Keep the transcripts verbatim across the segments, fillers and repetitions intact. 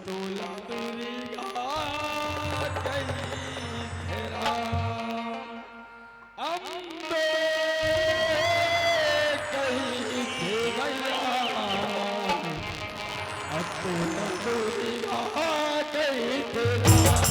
तोला दुर्गा कहिथे राम, अम्बे कहिथे मैया, अब तोला दुर्गा कहिथे राम।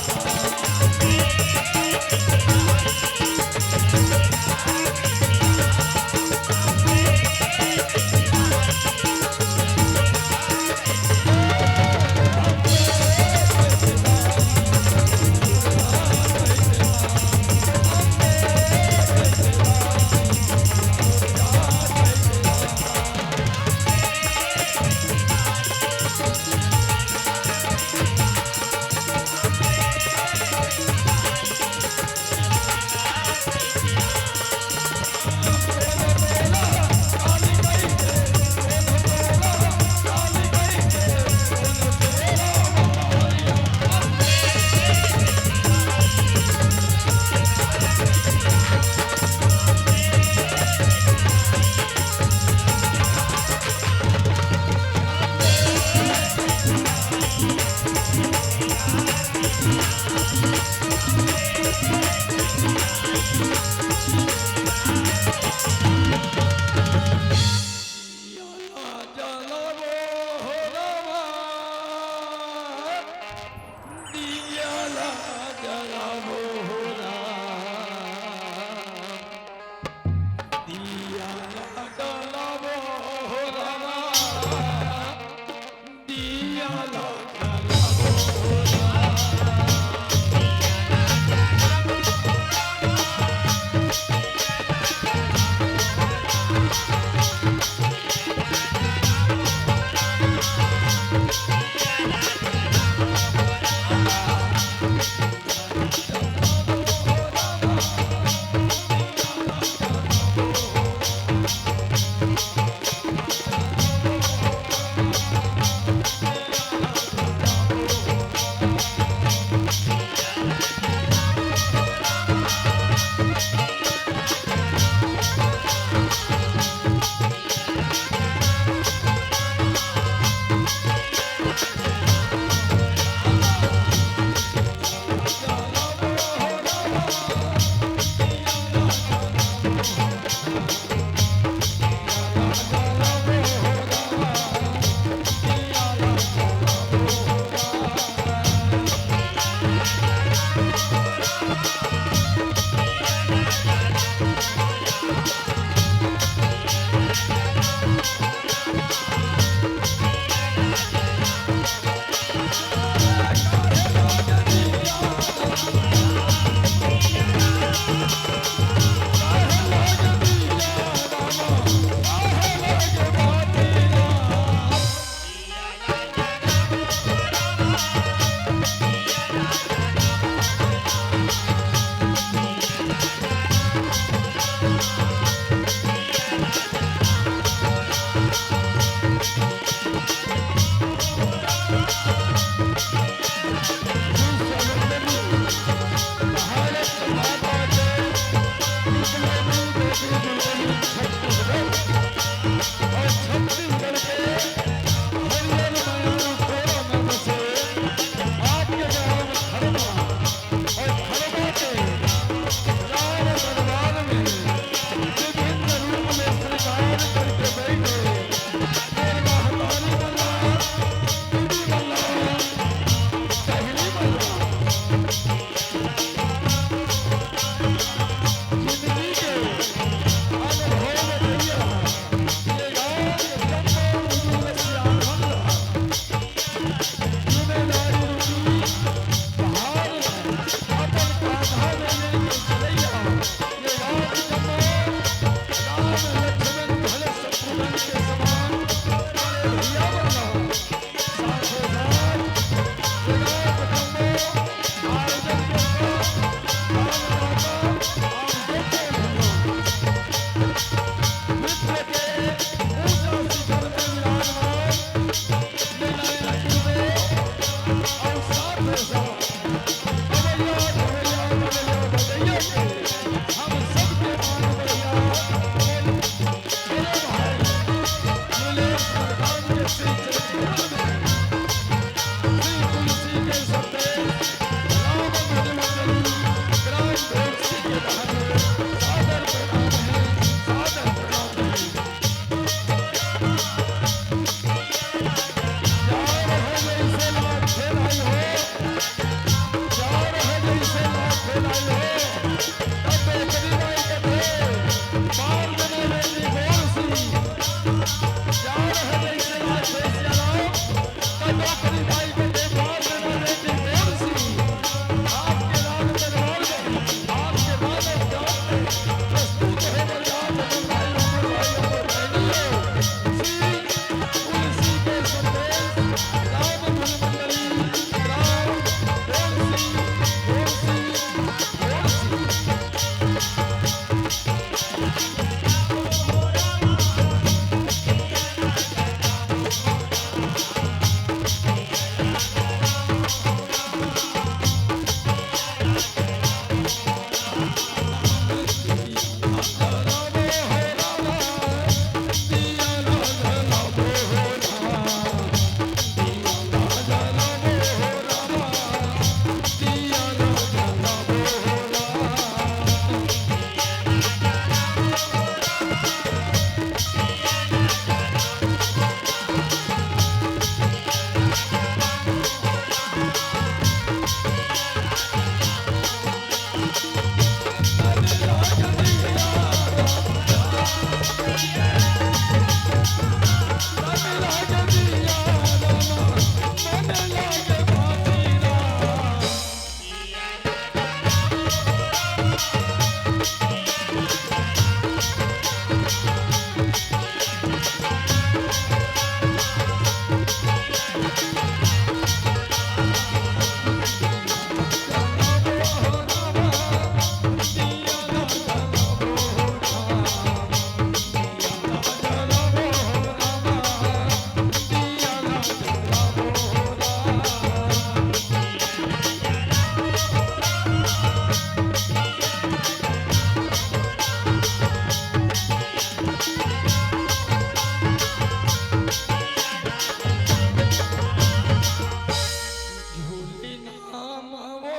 नाम वो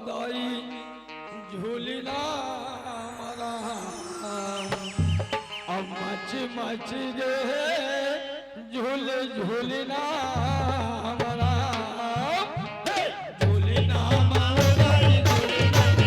दाई झूली नाम राम। अब मच मच गे झूल झूल नाम राम। हे! झूल नाम वो दाई झूल नाम।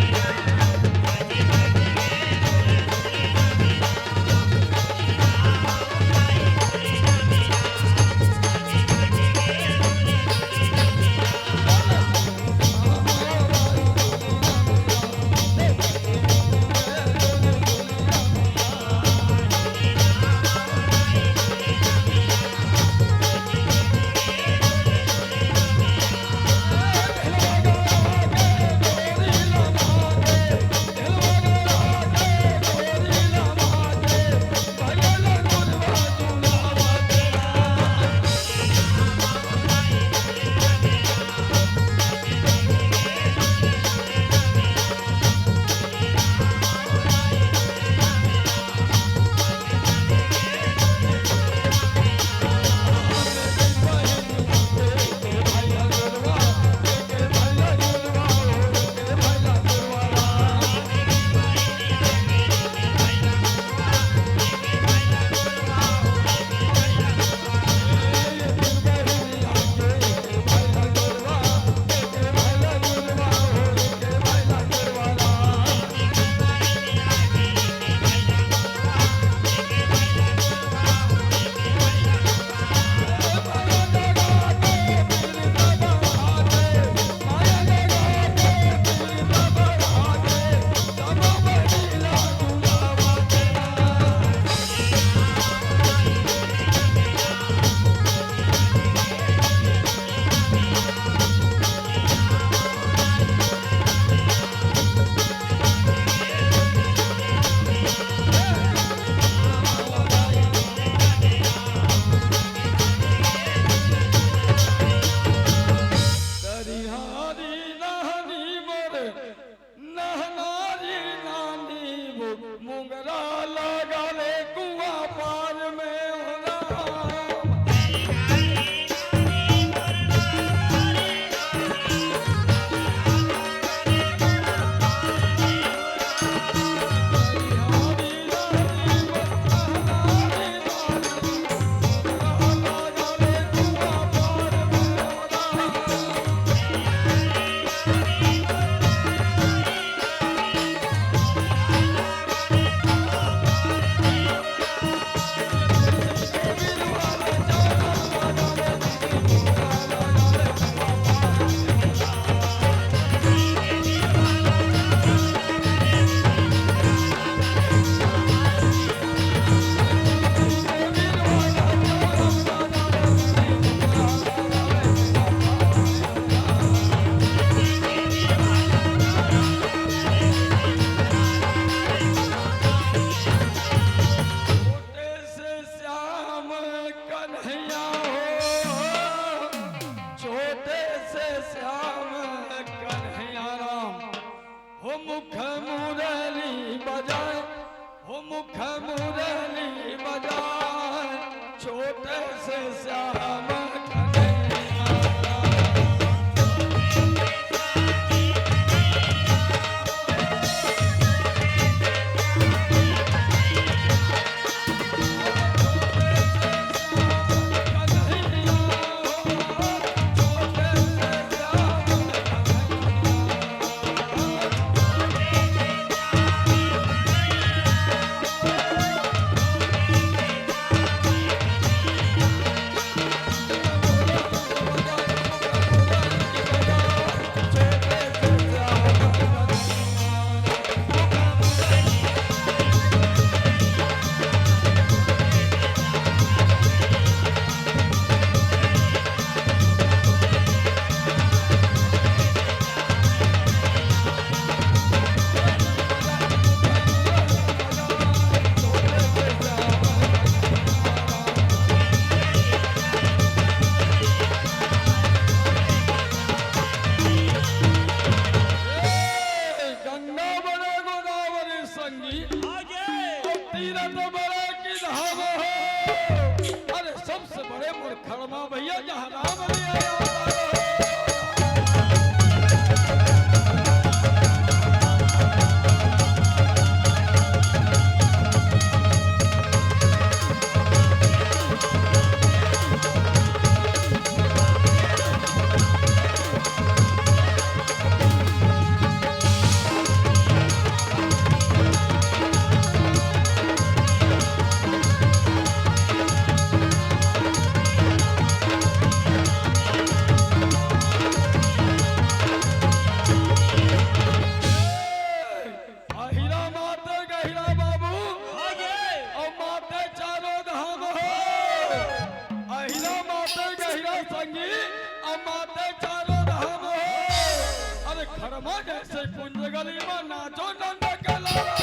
गली में नाचो नंद के लाला।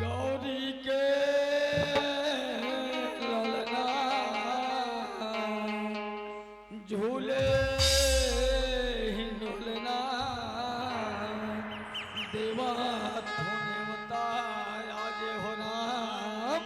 गौरी के ललना झूले हिंडोलना देवा धुन मता आज हो राम।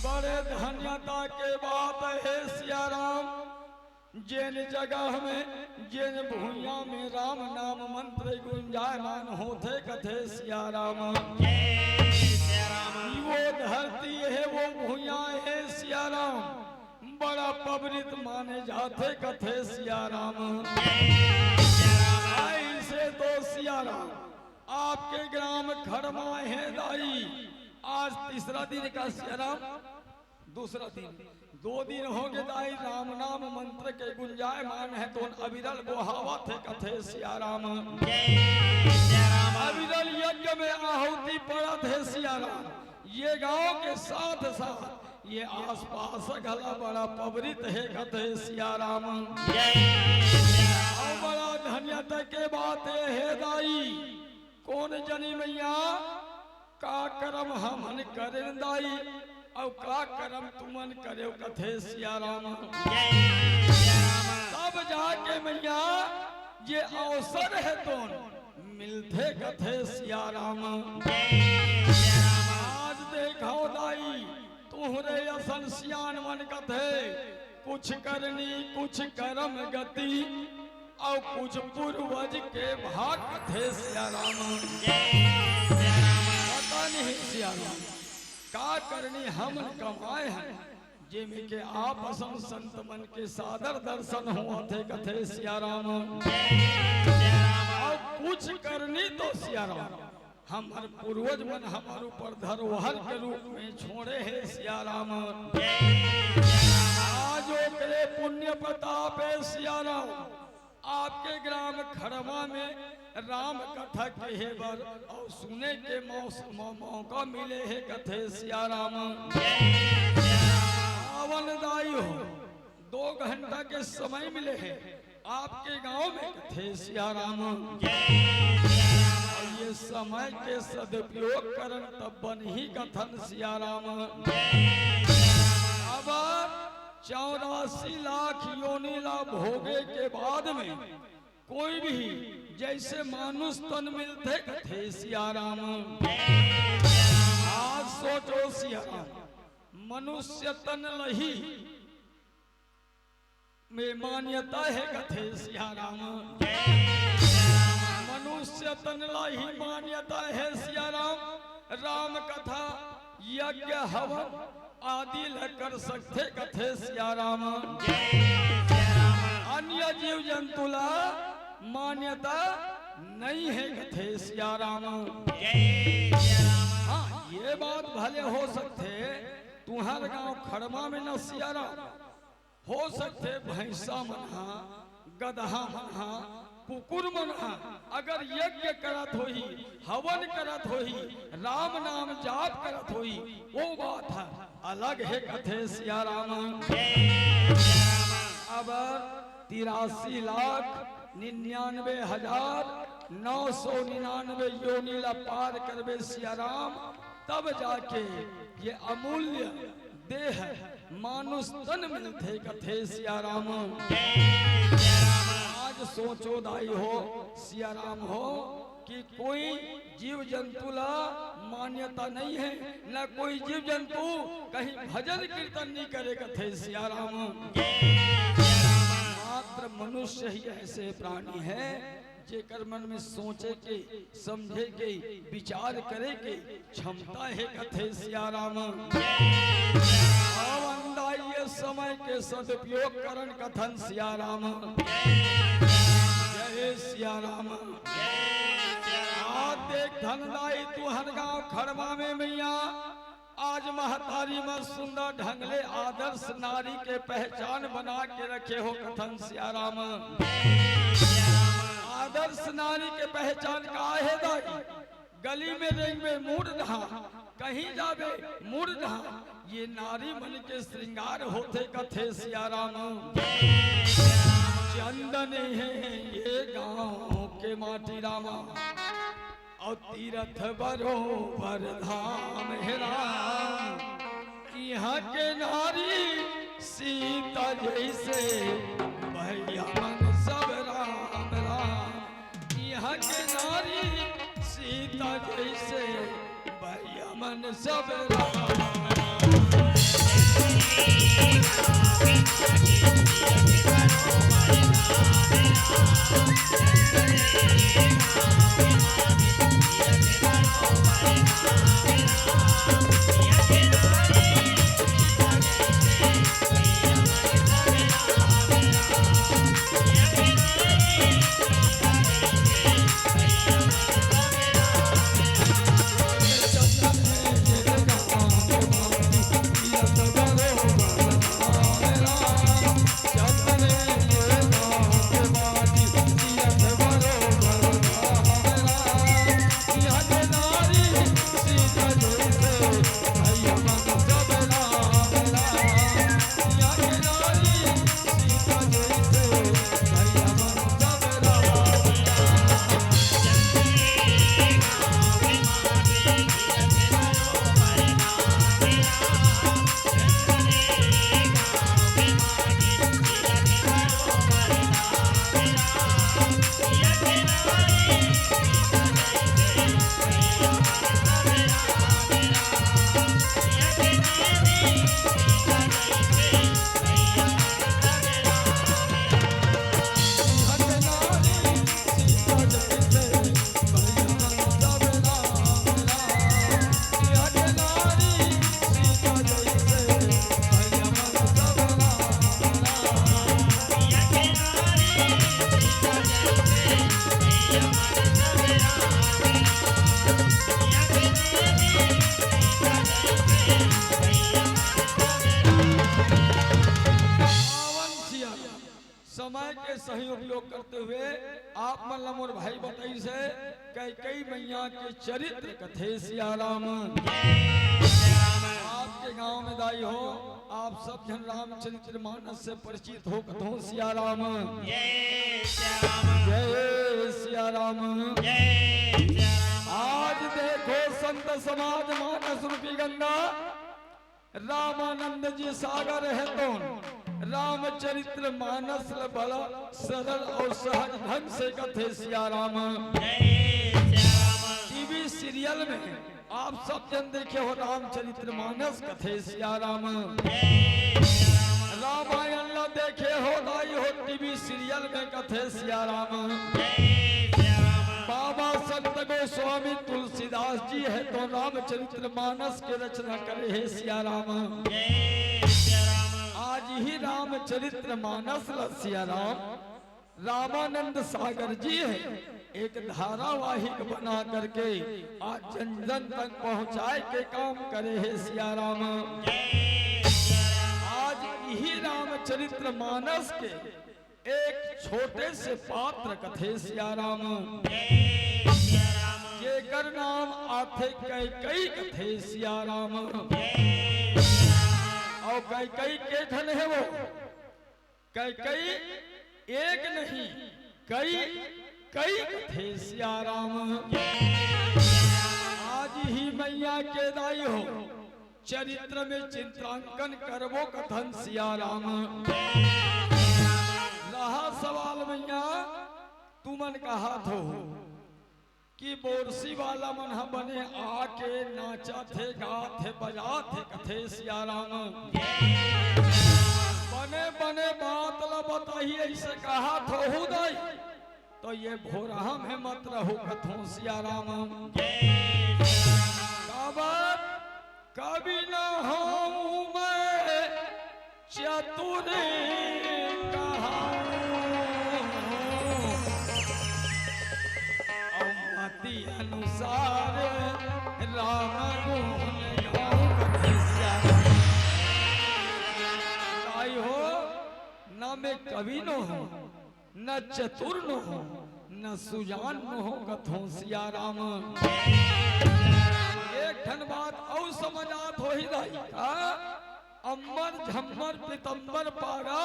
बड़े धन्यता के बात हे सिया राम। जेन जगह में, जेन भुइयां में राम नाम मंत्र गुंजायमान होथे कथे सिया राम। जय सिया राम। वो धरती हे, वो भुइयां हे सिया राम, बड़ा पवित्र माने जाथे कथे सिया राम। जय सिया राम। ऐसे तो सिया राम आपके ग्राम खड़मा हे दाई, आज तीसरा दिन का सिया राम, दूसरा दिन, दो दिन हो गे दाई, राम नाम मंत्र के गुंजायमान हे, तोन अविरल बोहावत हे कथे सिया राम। जय सिया राम। अविरल यज्ञ में आहुति पड़त हे सिया राम। ये गांव के साथ साथ ये आसपास घला बड़ा पवित्र हे कथे सिया राम। जय सिया राम। अउ बड़ा धन्यता के बात ये हे दाई, कोन जनी मैया का करम हमन करेन दाई, अउ का करम तुमन करेव, कथे सिया राम। तब जाके मैया ये अवसर हे तोन मिलथे, कथे सिया राम। आज देखव दाई, तुहरे असन सियान मन कथे, कुछ करनी कुछ करम गति, अउ कुछ पूर्वज के भाग, कथे सिया राम। पता नहीं सिया राम, का करनी हमन कमाए हन, जेमे के आप असन संत मन के सादर दर्शन होवत हे, कथे सिया राम। अउ कुछ करनी तो सिया राम, हमर पूर्वज मन हमर ऊपर धरोहर के रूप में छोड़े हे सिया राम। आज ओकरे पुण्य प्रताप हे सिया राम, आपके ग्राम खड़मा में राम कथा कहे बर अउ सुने के मौस-, मौ-, मौका मिले हे, कथे सिया राम। पावन दाई हो, दो घंटा के समय मिले हे आपके गांव में, कथे सिया राम। अउ ये समय के सदुपयोग करन तब बनही, कथन सिया राम। अब चौरासी लाख योनि ला भोगे के बाद में कोई भी जैसे मानुष तन मिलथे, कथे सिया राम। आज सोचो सिया राम, मनुष्य तन लही में मान्यता हे, कथे सिया राम। मनुष्य तन ला ही मान्यता हे सिया राम। राम कथा, यज्ञ, हवन आदि ल कर सकथे, कथे सिया राम। अन्य जीव जंतु ला मान्यता नहीं हे, कथे सिया राम। हाँ, ये बात भले हो सकथे, तुहर गांव खड़मा में न सिया राम, हो सकथे भैंसा मन हा, गदहा मन हा, कुकुर मन हा अगर यज्ञ करत होही, हवन करत होही, राम नाम जाप करत होही, वो बात हा अलग हे, कथे सिया राम। अब तिरासी लाख निन्यानवे हजार नौ सौ निन्यानवे योनि ला पार करबे सिया राम, तब जाके ये अमूल्य देह मानुष तन मिलथे, कथे सिया राम। आज सोचो दाई हो, सिया राम हो, कि कोई जीव जंतु ला मान्यता नहीं हे, न कोई जीव जंतु कहीं भजन कीर्तन नहीं करे, कथे सिया राम। मात्र मनुष्य ही ऐसे प्राणी हे, जेकर मन में सोचे के, समझे के, विचार करे के क्षमता हे, कथे सिया राम। अब अंदा ये समय के सदुपयोग करन, कथन सिया राम। जय सिया राम। आज देख धन दाई तुहर गांव खड़मा में मैया, आज महतारी मन सुंदर ढंग ले आदर्श नारी के पहचान बना के रखे हो, कथन सिया राम। आदर्श नारी के पहचान का हे दाई? गली में रेंगबे मुड़ ढांक, कहीं जाबे मुड़ ढांक, ये नारी मन के श्रृंगार होथे, कथे सिया राम। चंदन हे ये गांव के माटी रामा, अउ तीरथ बरोबर धाम हे राम। इहाँ के नारी सीता जैसे भैया मन सब राम राम। इहाँ के नारी सीता जैसे भैया मन सब राम राम। सही उपयोग करते हुए आप मन ला मोर भाई बताइस हे, कैकई मैया के चरित्र कथे सिया राम। आपके गांव में दाई हो, आप सब झन रामचरित्र मानस से परिचित हो कथो सिया राम। जय सिया राम। आज देखो संत समाज मानस रूपी गंगा रामानंद जी सागर हे तो रामचरित्र मानस ल बड़ा सरल अउ सहज ढंग से कथे सिया राम। टीवी सीरियल में आप सब झन देखे हो रामचरित्र मानस कथे सिया राम। रामायण ला देखे हो दाई हो टीवी सीरियल में कथे सिया राम। बाबा संत गोस्वामी तुलसीदास जी हे तो रामचरित्र मानस के रचना करे हे सिया राम। आज इही रामचरित्र मानस ला सिया राम रामानंद सागर जी हे एक धारावाहिक बना करके आज जन जन तक पहुंचाए के काम करे हे सिया राम। आज इही रामचरित्र मानस के एक छोटे से पात्र कथे सिया राम, जेकर नाम आथे कैकई कथे सिया राम। अउ कैकई के ठन हे वो? कैकई एक नहीं, कई, कई कथे सिया राम। आज इही मैया के दाई हो चरित्र में चित्रांकन करबो कथन सिया राम। रहा सवाल मैया, तुमन कहाथो कि बोरसी वाला मन ह बने आके नाचत हे, गात हे, बजात हे, कथे सिया राम। बने बने बात ला बताही, अइसे कहाथो दाई, तो ये भोरहा में मत रहो, कथो सिया राम। काबर कवि न हों मैं चतुर कहाऊं, अउ मति अनुसार राम गुण गाऊं। कथे सिया राम। दाई हो, न मैं कवि न हों, न चतुर न हों, न सुजान न हों, कथो सिया राम। एक ठन बात अउ समझ आत होही दाई का? अम्बर झम्मर पीतम्बर पागा,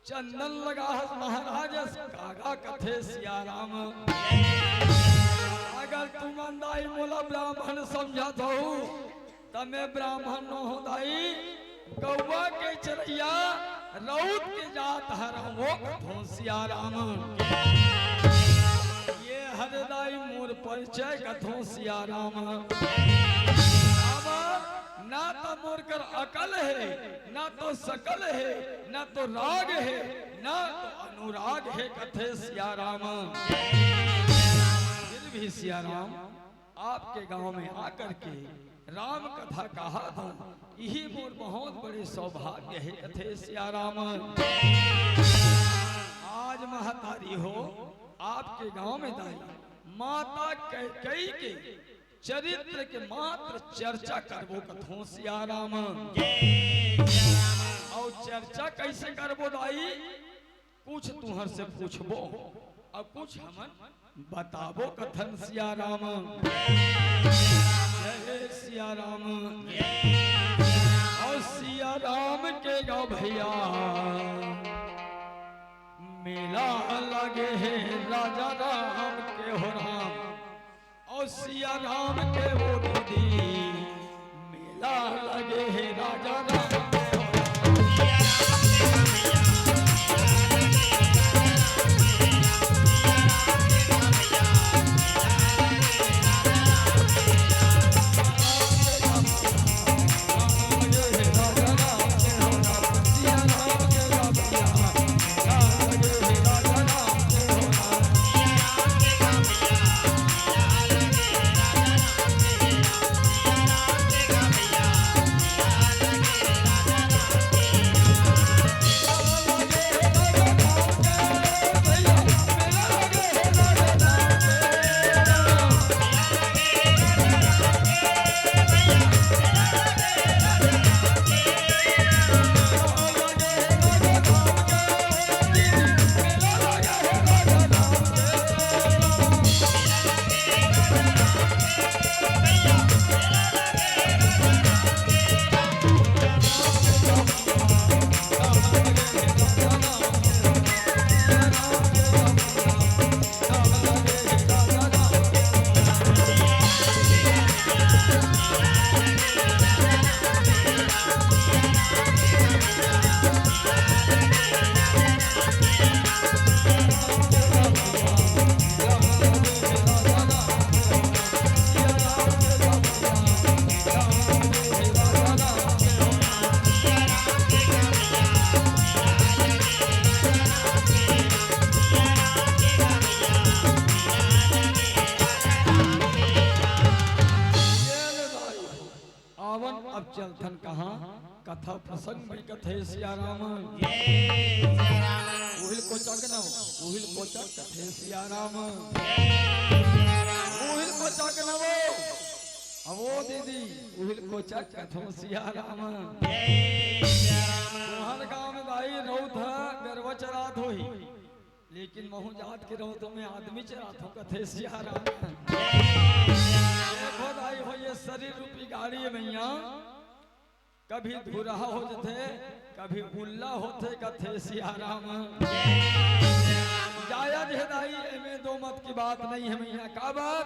चंदन लगा हस महाराज अस कागा, कथे सिया राम। अगर तुमन दाई मोला ब्राह्मण समझत हव, त मैं ब्राह्मण नो हों दाई, गौवा के चरइया, रउत के जात हरंव वो, कथो सिया राम। ये हरे दाई मोर परिचय, कथो सिया राम। अब ना त मोर कर अकल हे, ना तो सकल हे, ना तो राग हे, ना तो अनुराग हे, कथे सिया राम। फिर भी सिया राम, आपके गांव में आकर के राम कथा कहात हों, इही मोर बहुत बड़े सौभाग्य हे, कथे सिया राम। आज महतारी हो, आपके गांव में दाई, माता कैकई के चरित्र के मात्र चर्चा करबो, कथो सिया राम। अउ चर्चा कइसे करबो दाई? कुछ तुंहर से पूछबो अउ कुछ हमन बताबो, कथन सिया राम। जय सिया राम। अउ सिया राम के गा भइया, मेला लगे हे राजा राम के हो राम। अउ सिया राम के वो दीदी, मेला लगे हे राजा राम के हो राम। चलथन कहाँ? कथा प्रसंग में कथे सिया राम। उहिल कोचक नव, उहिल कोचक कथे सिया राम। उहिल कोचक नव, अवो दीदी, उहिल कोचक कथो सिया राम। तुहर गाँव में दाई रउत ह, गरवा चरात होही। लेकिन महूँ जात के रउत में आदमी चरात हों कथे सिया राम। देखो दाई हो, ये शरीर रूपी गाड़ी है मैया, कभी धुरहा हो जथे, कभी उल्ला होथे कथे सिया राम। जायज हे दाई, एमे दो मत की बात नहीं है मैया। काबर?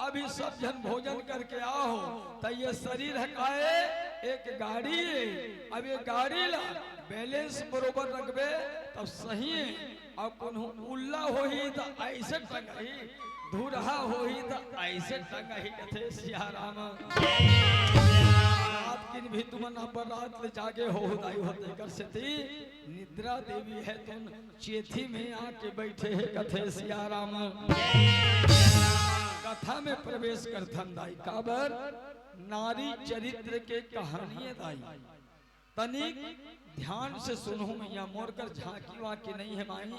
अभी सब झन भोजन करके आहो, त ये शरीर ह काय, एक गाड़ी है। अब ये गाड़ी ला balance बरोबर रखबे, तब सही है। अउ कोनो उल्ला होही त अइसे टंगही, धुरहा होही त अइसे टंगही कथे सिया राम। रात किन भी तुमन अब्बड़ रात ले जागे हो दाई हो, तेकर सेती निद्रा देवी हे तुन चेथी में आके बइठे हे कथे सिया राम। कथा में प्रवेश करथन दाई, काबर? नारी चरित्र के कहानी हे दाई। तनिक ध्यान से सुनहू मैया, मोर कर झांकी वाकी नहीं है माई।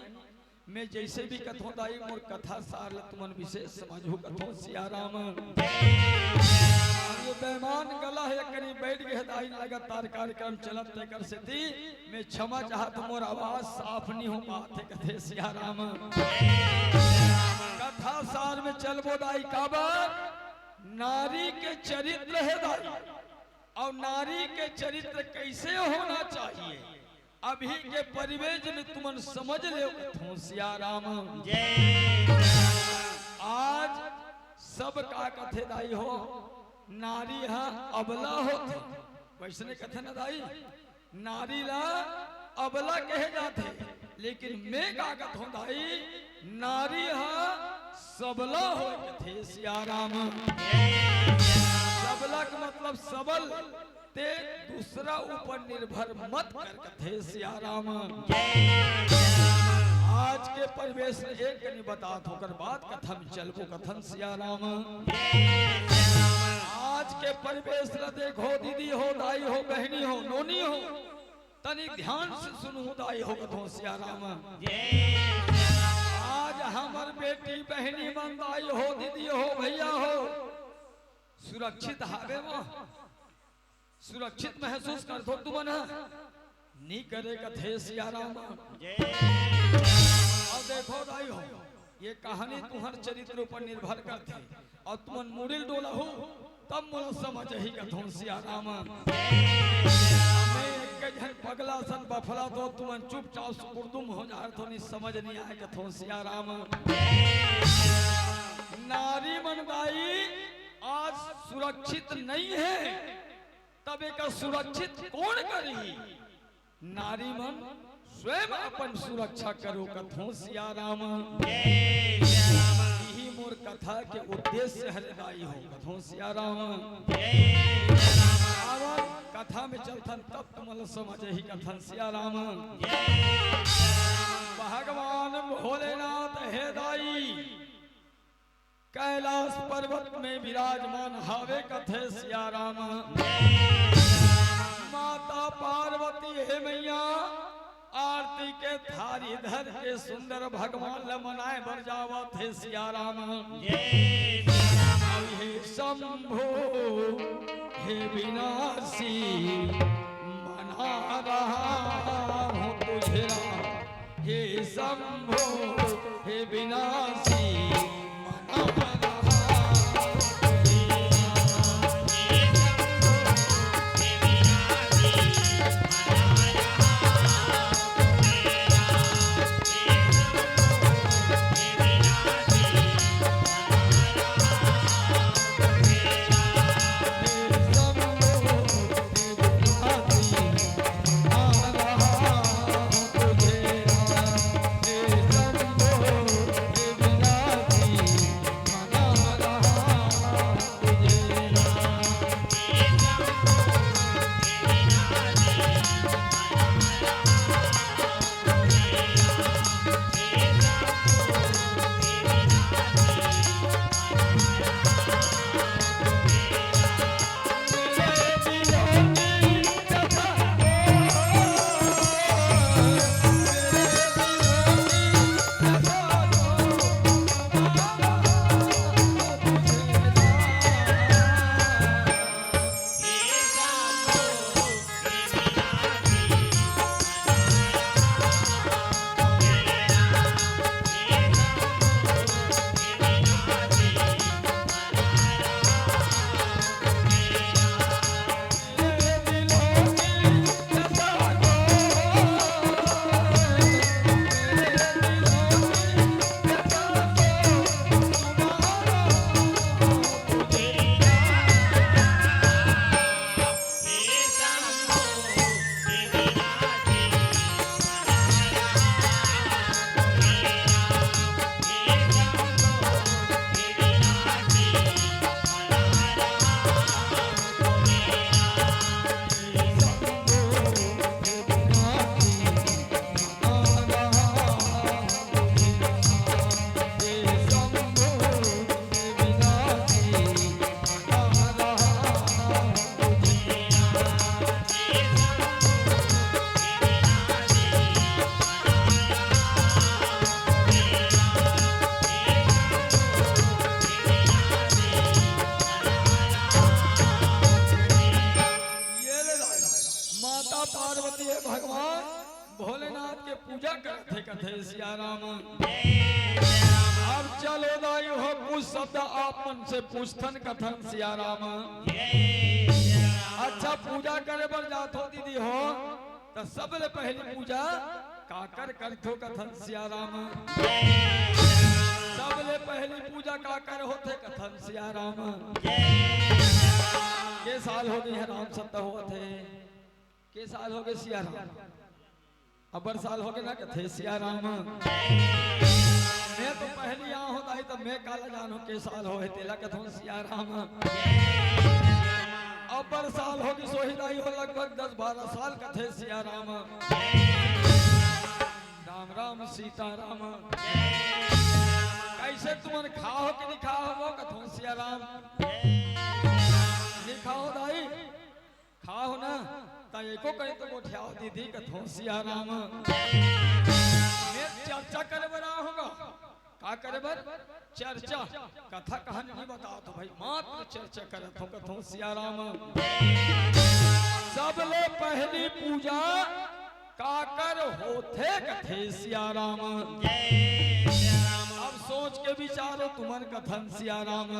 मैं जइसे भी कथों दाई, मोर कथा सार ल तुमन विशेष समझहू कथों सिया राम। ये बेईमान गला हे, कनी बइठ गे दाई, लगातार कार्यक्रम चलत तेकर सेती मैं क्षमा चाहत, मोर आवाज साफ नहीं हो पात हे कथे सिया राम। कथा सार में चलबो दाई, काबर? नारी के चरित्र हे दाई। अउ नारी के चरित्र कइसे होना चाहिए, अभी के परिवेश में तुमन समझ लेव कथों सिया राम। आज सब का कथे दाई हो, नारी ह अबला होथे, वइसने कथे ना दाई, नारी ला अबला कहे जाथे। लेकिन मैं का कथों दाई, नारी ह सबला होय कथे सिया राम। सबला के मतलब सबल, ते दूसरा ऊपर निर्भर मत कर कथे सिया राम। आज के परिवेश ल एक कनी बतात होकर बाद कथा में चलबो कथन सिया राम। आज के परिवेश ल देखो दीदी हो, दाई हो, बहिनी हो, नोनी हो, तनी ध्यान से सुनहू दाई हो कथों सिया राम। आज हमर बेटी बहिनी मन दाई हो, दीदी हो, भैया हो, सुरक्षित हावे वो? सुरक्षित महसूस करथो तुमन ह? नी करे कथे सिया राम। अउ देखो दाई हो, ये कहानी तुहर चरित्र ऊपर निर्भर करथे। अउ तुमन मुड़ी ल डोलाहू, तब मोला समझ आही कथों सिया राम। मैं एक झन पगला सन बफला तो तुमन चुपचाप सुकुरदुम हो जाथो, नी समझ नहीं आय कथों सिया राम। नारी मन दाई आज सुरक्षित नहीं है, तब एकर सुरक्षित कोन करही? नारी मन स्वयं अपन सुरक्षा करो कथों सिया राम। यही मोर कथा के उद्देश्य हरे दाई हो कथों सिया राम। अब कथा में चलथन तब तुमन समझ ही कथन सिया राम। भगवान भोलेनाथ हे दाई कैलाश पर्वत में विराजमान हावे कथे सिया राम। माता पार्वती हे मैया आरती के थारी धर के सुंदर भगवान ल मनाए बर जावत हे सिया राम। हे शंभो हे विनाशी मना रहा हूँ तुझे राम। हे शंभो हे विनाशी मना रहा हूँ तुझे राम। कथे सिया राम। अब चलो दाई हो, कुछ शब्द आप मन से पूछथन कथन सिया राम। अच्छा, पूजा करे बर जाथो दीदी हो, त सबले पहली पूजा काकर करथो कथन सिया राम। सबले पहली पूजा काकर होथे कथन सिया राम। के साल हो गे हे राम सत्ता होवत हे? के साल हो गे सिया राम? अब्बड़ साल हो गे ना कथे सिया राम। मैं तो पहली आहों दाई, त मैं काला जानों के साल हो हे तेला कथों सिया राम। अब्बड़ साल हो गे सोही दाई हो, लगभग दस बारह साल कथे सिया राम। राम राम सीता राम। कैसे तुमन खाहो कि नहीं खाहो वो कथों सिया राम? नहीं खाहो दाई? खाहो ना, त एको कहीं तो गोठियाओ दीदी कथों सिया राम। मैं चर्चा करे बर आहों गा। का करे बर? चर्चा। कथा कहानी नहीं बतावत हों भाई, मात्र चर्चा करत हों कथों सिया राम। सबले पहली पूजा काकर होथे कथे सिया राम। अब सोच के बिचारो तुमन कथन सिया राम।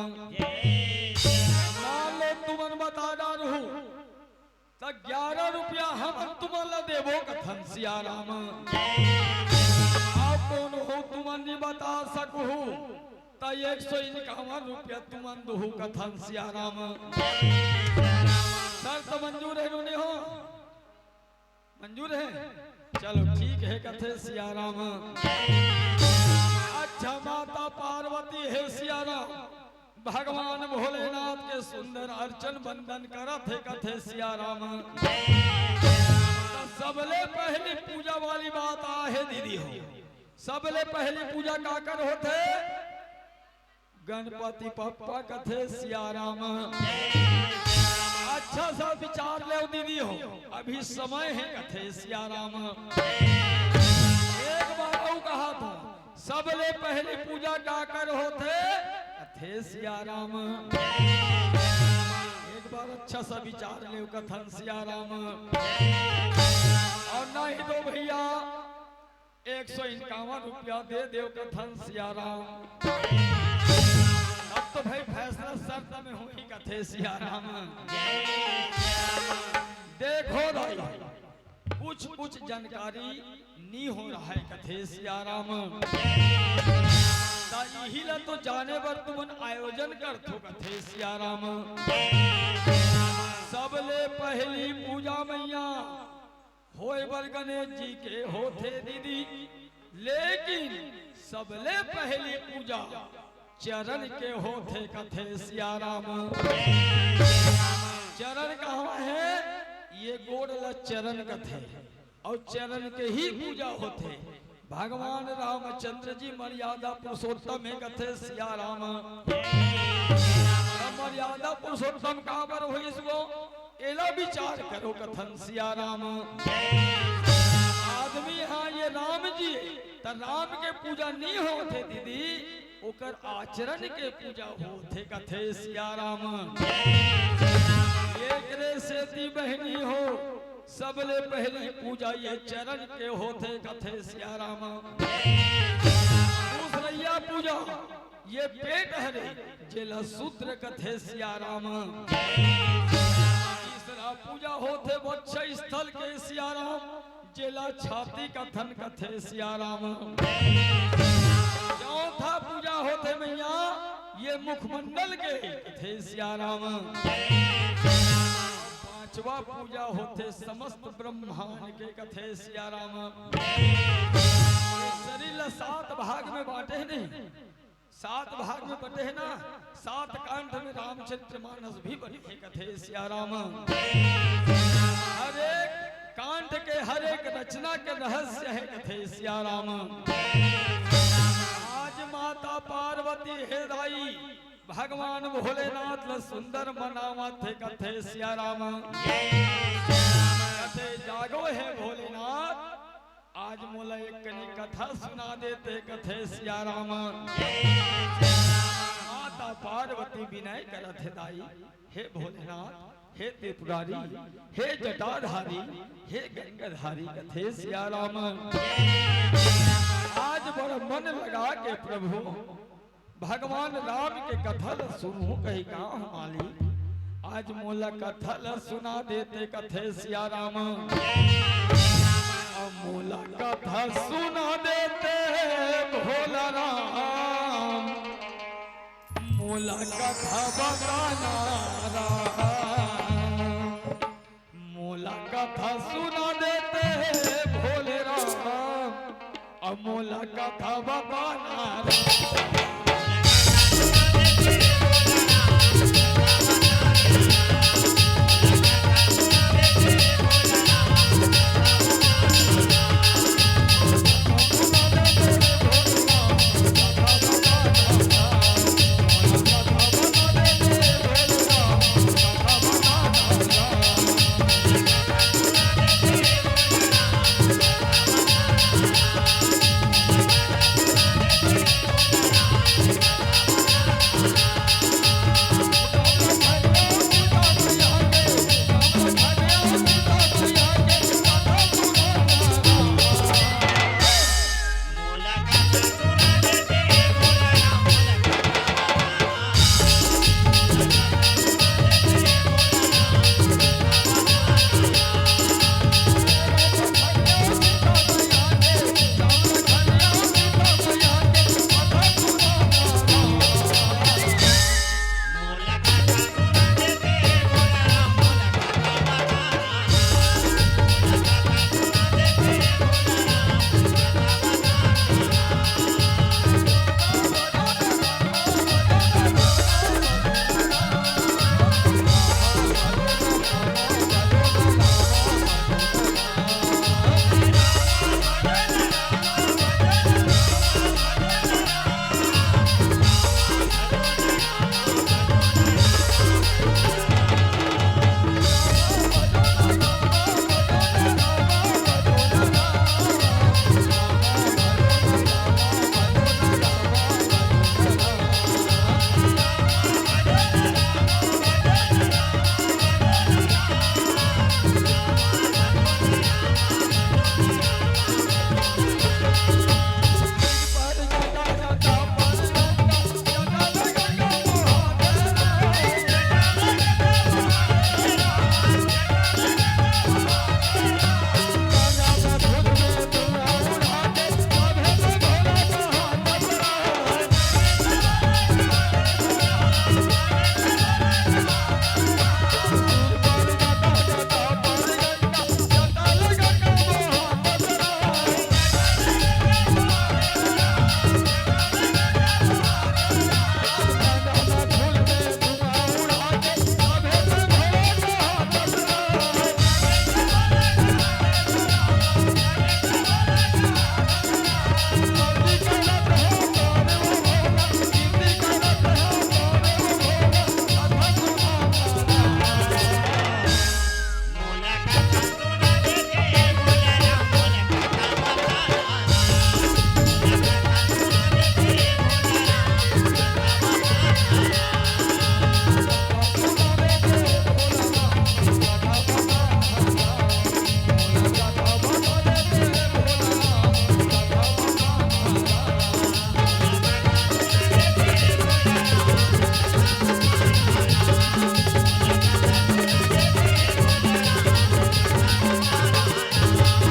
मान लो तुमन बता डारहू, त ग्यारह रुपया हमन तुमन ला देबो कथन सिया राम। अब कोनो हो तुमन नहीं बता सकहू, त एक सौ इक्यावन रुपया तुमन दुहू कथन सिया राम। शर्त मंजूर हे नो नहीं हो? मंजूर हे? चलो ठीक हे कथे सिया राम। अच्छा माता पार्वती हे सिया राम, भगवान भोलेनाथ के सुंदर अर्चन बंदन करत हे कथे सिया राम। त सबले पहली पूजा वाली बात आहे दीदी हो, सबले पहली पूजा काकर होथे? गणपति बप्पा कथे सिया राम। अच्छा सा बिचार लेव दीदी हो, अभी समय हे कथे सिया राम। एक बार अउ कहाथों, सबले पहली पूजा काकर होथे? कथे सिया राम। एक बार अच्छा सा बिचार लेव कथन सिया राम। अउ नहीं तो भैया, एक सौ इक्यावन रुपया दे देव कथन सिया राम। अब तो भाई फैसला शर्त में होही कथे सिया राम। देखो दाई, कुछ कुछ जानकारी नी हो रहा हे कथे सिया राम। त इही ला तो जाने बर तुमन आयोजन करथो कथे सिया राम। सबले पहली पूजा मैया होय बर गणेश जी के होथे दीदी, लेकिन सबले पहली पूजा चरण के होथे कथे सिया राम। चरण कहाँ हे? ये गोड़ ला चरण कथे, अउ चरण के ही पूजा होथे। भगवान रामचंद्र जी मर्यादा पुरुषोत्तम हे कथे सिया राम। मर्यादा पुरुषोत्तम काबर होइस वो? एला बिचार करो कथन सिया राम। आदमी हा ये राम जी, त राम के पूजा नी होथे दीदी, ओकर आचरण के पूजा होथे कथे सिया राम। एकरे सेती बहिनी हो, सबले पहली पूजा ये चरण के होथे कथे सिया राम। दूसरइया पूजा ये पेट हरे, जेला शूद्र कथे सिया राम। तीसरा पूजा होथे वक्ष स्थल के सिया राम, जेला छाती कथन कथे सिया राम। चौथा पूजा होथे मैया ये मुखमंडल के कथे सिया राम। पांचवा पूजा होथे समस्त ब्रह्मांड के कथे सिया राम। शरीर ला सात भाग में बांटे हे नहीं, सात भाग में बटे हे ना, सात कांड में रामचरित मानस भी बने हे कथे सिया राम। हर एक कांड के हर एक रचना के रहस्य हे कथे सिया राम। आज माता पार्वती हे दाई भगवान भोलेनाथ ला सुंदर मनावत हे कथे सिया राम। कथे जागो हे भोलेनाथ, आज मोला एक कनी कथा सुना देते कथे सिया राम। माता पार्वती विनय करत हे दाई, हे भोलेनाथ, हे त्रिपुरारी, हे जटाधारी, हे गंगाधारी कथे सिया राम। आज बड़ मन लगा के प्रभु भगवान राम के कथा ल सुनहूं कहि गांव मालिक। आज मोला कथा ल सुना देते कथे सिया राम। अब मोला कथा सुना देते भोला राम। मोला कथा बताना राम। मोला कथा सुना देते भोले राम। अब मोला कथा बताना राम।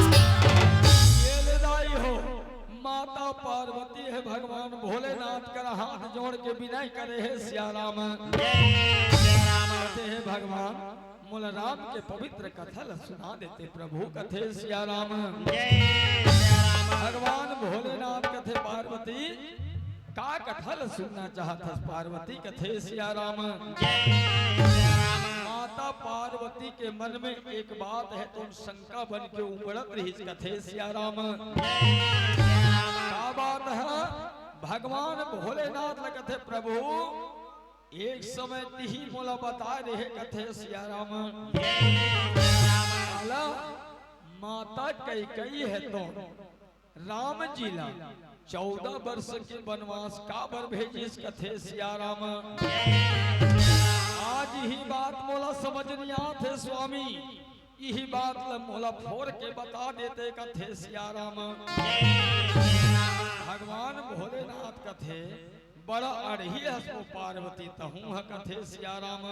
ये ले दाई हो, माता पार्वती हे भगवान भोलेनाथ कर हाथ जोड़ के विनय करे हे सिया राम। जय सिया राम। कहते हे भगवान, मोला राम के पवित्र कथा ल सुना देते प्रभु, कथे सिया राम। जय सिया राम। भगवान भोलेनाथ कथे पार्वती, का कथा ल सुनना चाहत हस पार्वती, कथे सिया राम। जय सिया राम। माता पार्वती के मन में एक बात हे, तो शंका बन के उमड़त रहिस, कथे सिया राम। जय सिया राम। का बात हे? भगवान भोलेनाथ ल कथे, प्रभु, एक समय तिही मोला बता रहे, कथे सिया राम। जय सिया राम। काला माता कैकेयी हे तो राम जी ला चौदह वर्ष के वनवास काबर भेजिस, कथे सिया राम। आज इही बात मोला समझ नइ आत हे स्वामी, इही बात ल मोला फोर के बता देते, कथे सिया राम। भगवान भोलेनाथ कथे, "बड़ा अड़ही हस वो पार्वती तहूँ ह," कथे सिया राम।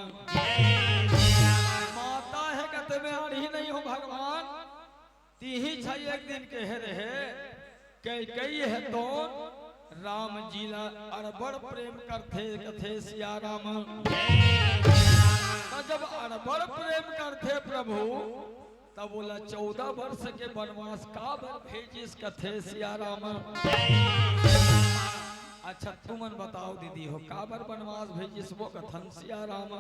माता हे कथे, "मैं अड़ही नहीं हूँ भगवान, तिही छई एक दिन कहे रहे, कैकई हे तोन राम जी ला अड़बड़ प्रेम करथे," कथे सिया राम। त जब अड़बड़ प्रेम करथे प्रभु, तब ओला चौदह वर्ष के बनवास काबर भेजिस, कथे सिया राम। अच्छा, तुमन बताओ दीदी हो, काबर बनवास भेजिस वो कथन सिया राम।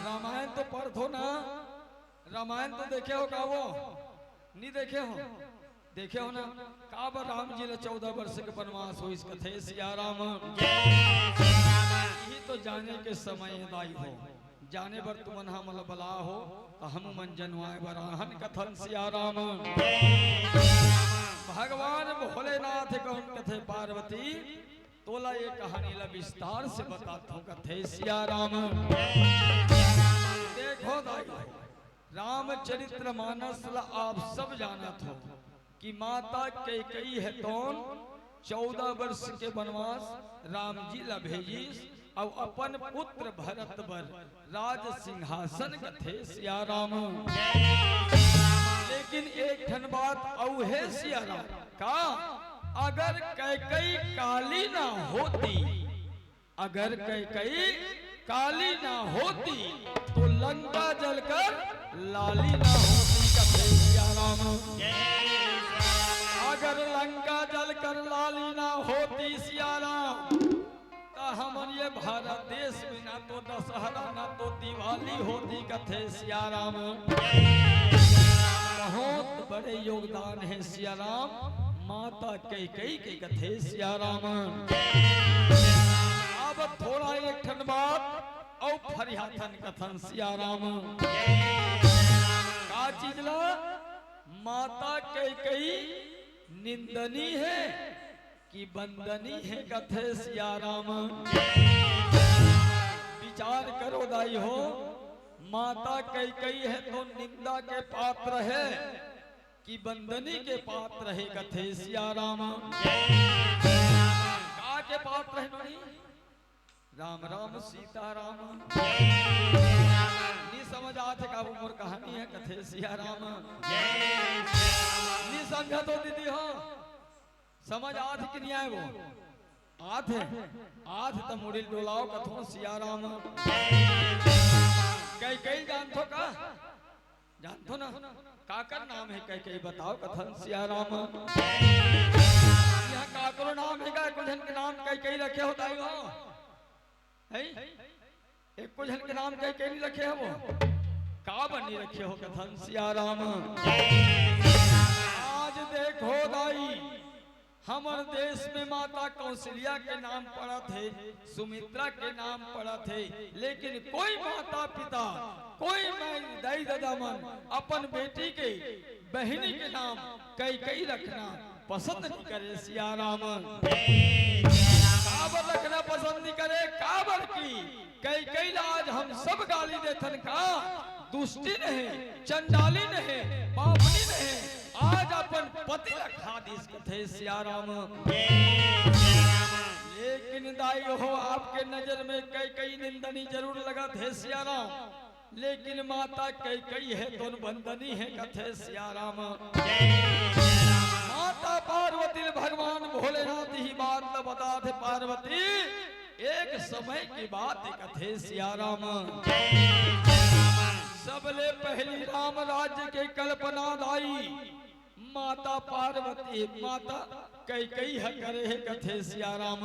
रामायण तो पढ़थो ना, रामायण तो देखे हो का वो? नी देखे हो? देखे हो ना, काबर राम जी ला चौदह वर्ष के बनवास होइस, कथे सिया राम। इही तो जाने के समय दाई हो, जाने बर तुमन हमला बला हो, त हमू मन जनवाए बर आहन, कथन सिया राम। भगवान भोलेनाथ कौन कथे, "पार्वती, तोला ये कहानी ला विस्तार से बताथों," कथे सिया राम। देखो दाई हो, रामचरित्र मानस ला आप सब जानत हो कि माता कैकई हे तोन चौदह वर्ष के बनवास राम जी ला भेजिस, अउ अपन पुत्र भरत बर राज सिंहासन कथे सिया राम। लेकिन एक ठन बात अउ हे सिया राम, का अगर कैकई काली ना होती, अगर कैकई काली ना होती, तो लंका जलकर लाली ना होती, कथे सिया राम। अगर लंका जलकर लाली ना होती सिया राम, त हमर ये भारत देश में ना तो दशहरा ना तो दिवाली होती, कथे सिया राम। बहुत बड़े योगदान हे सिया राम माता कैकई के, कथे सिया राम। अब थोड़ा एक ठन बात अउ फरियाथन कथन सिया राम। का चीज ला? माता कैकई निंदनी हे कि बंदनी हे, कथे सिया राम। विचार करो दाई हो, माता कैकई हे तो निंदा के पात्र हे कि बंदनी के पात्र हे, कथे सिया राम। का के पात्र हे नोनी? राम राम सीता राम। नी समझ आथे का वो मोर कहानी हे, कथे सिया राम। नी समझत हो दीदी हो, समझ आथे कि नी आय वो? आथे, आथे त मुड़ी ल डोलाओ कथो सिया राम। कैकई जानथो का? जानथो ना? काकर नाम हे कैकई बताओ कथन सिया राम। इहाँ काकरो नाम हे का? एको झन के नाम कैकई रखे हो दाई हो? हैं? एको झन के नाम कैकई नी रखे हो? काबर नी रखे हो कथन सिया राम। आज देखो दाई, हमर देश में माता कौशल्या के नाम पड़त हे, सुमित्रा के नाम पड़त हे, लेकिन कोई माता पिता, कोई माई दाई ददा मन अपन बेटी के, बहिनी के नाम कैकई रखना पसंद नी करे सिया राम। काबर रखना पसंद नी करे? काबर कि कैकई ला आज हम सब गाली देथन का, दुष्टिन हे, चंडालिन हे, पापनिन हे, आज अपन पति ला खा दिस कथे सिया राम। लेकिन दाई हो, आपके नजर में कैकई निंदनी जरूर लगत हे सिया राम, लेकिन माता कैकई हे तोन बंदनी हे कथे सिया राम। माता पार्वती ल भगवान भोलेनाथ इही बात ल बतात हे, पार्वती एक समय के बात हे कथे सिया राम। सबले पहली राम राज्य के कल्पना दाई माता पार्वती, माता कैकई ह करे हे कथे सिया राम।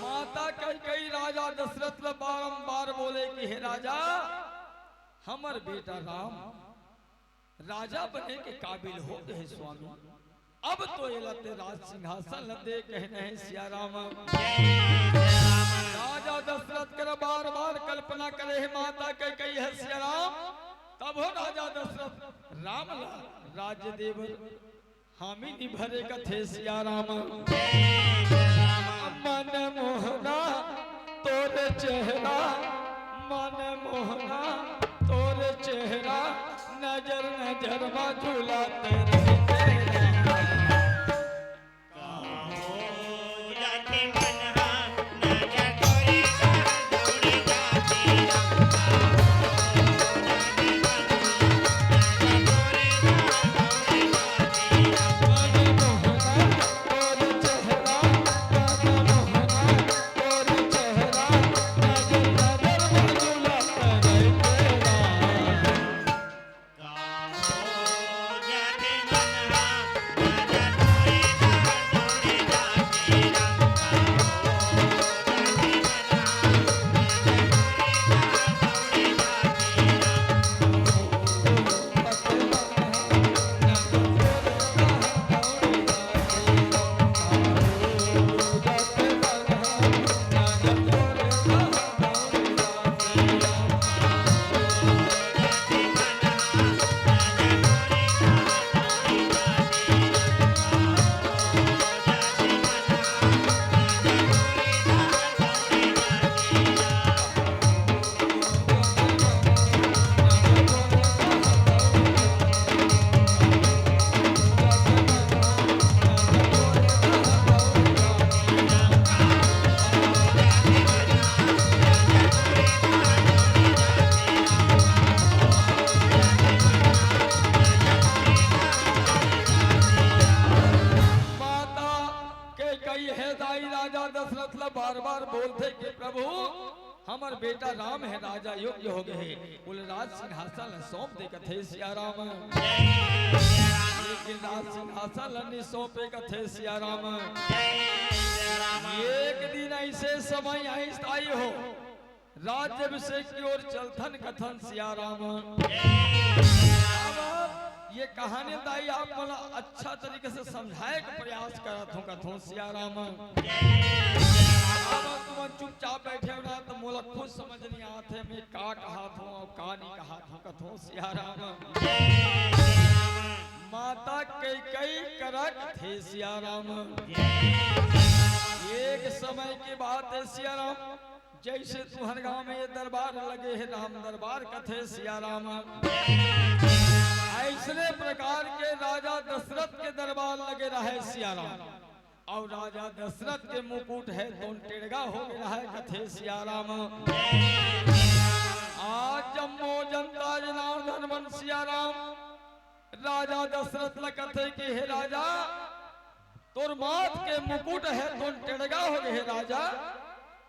माता कैकई राजा दशरथ ल बारंबार बोले कि हे राजा, हमर बेटा राम राजा बने के काबिल हो गे हे स्वामी, अब तो एला ते राज सिंहासन ल दे कहना हे सिया राम। राजा दशरथ कर बार बार कल्पना करे हे माता कैकई ह सिया राम, तब हो राजा दशरथ राम ला राज्य देवर हामी नी भरे कथे सिया राम। मन मोहना तोर चेहरा, मन मोहना तोर चेहरा, नजर नजर मा झुलाते रहिथे। मतलब बार बार बोलथे कि प्रभु, हमर बेटा राम हे, राजा योग्य हो गए हे, बोले राज सिंहासन ल सौंप दे कथे सिया राम। लेकिन राज सिंहासन ल नि सौंपे कथे सिया राम। एक दिन ऐसे समय आइस ताई हो, राज्याभिषेक की ओर चलथन कथन सिया राम। अब ये कहानी दाई आप मन अच्छा तरीके से समझाए के प्रयास करत हूँ कथों सिया राम। अब तुमन चुपचाप बैठे हो ना तो मोला खुद समझ नहीं आत हे मैं का कहत हूँ अउ का नहीं कहत हूँ कथों सिया राम। माता कैकई करा कथे सिया राम। एक समय के बात हे सिया राम, जैसे तुहर गांव में ये दरबार लगे हे राम दरबार कथे सिया राम, ऐसने प्रकार के राजा दशरथ के दरबार लगे रहे सिया राम। अउ राजा दशरथ के मुकुट हे तोन टेड़गा हो गे रहे कथे सिया राम। आज जम्मो जनता जनार्दन मन सिया राम राजा दशरथ ल कथे कि हे राजा, तोर माथ के मुकुट हे तोन टेड़गा हो गे हे राजा।